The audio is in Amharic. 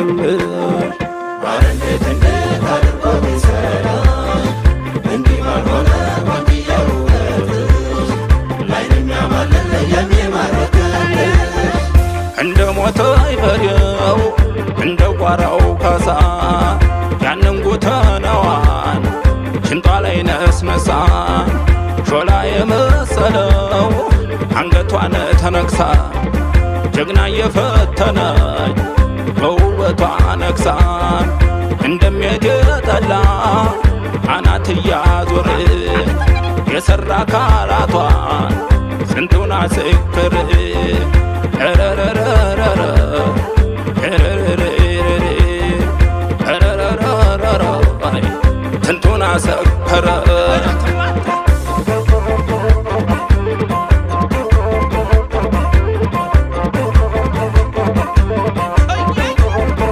እንዴት እንዴት አድርጎ ቢሰራሽ እንዲህ ባልሆነ ቆንጅዬ ውበትሽ፣ ላይን የሚያማልል የሚማርክብሽ። እንደ ሞተ ይፈሬው እንደ ጓራው ካሳ ያንን ጉተናዋን ሽንጧ ላይ ነስነሳ፣ ሾላ የመሰለው አንገቷን ተነክሳ፣ ጀግና እየፈተነች በውበቷ ነግሳ፣ እንደሚሄድ የጠላ አናት እያዞር የሰራ ካላቷን ስንቱን አስክር ረረረረረ።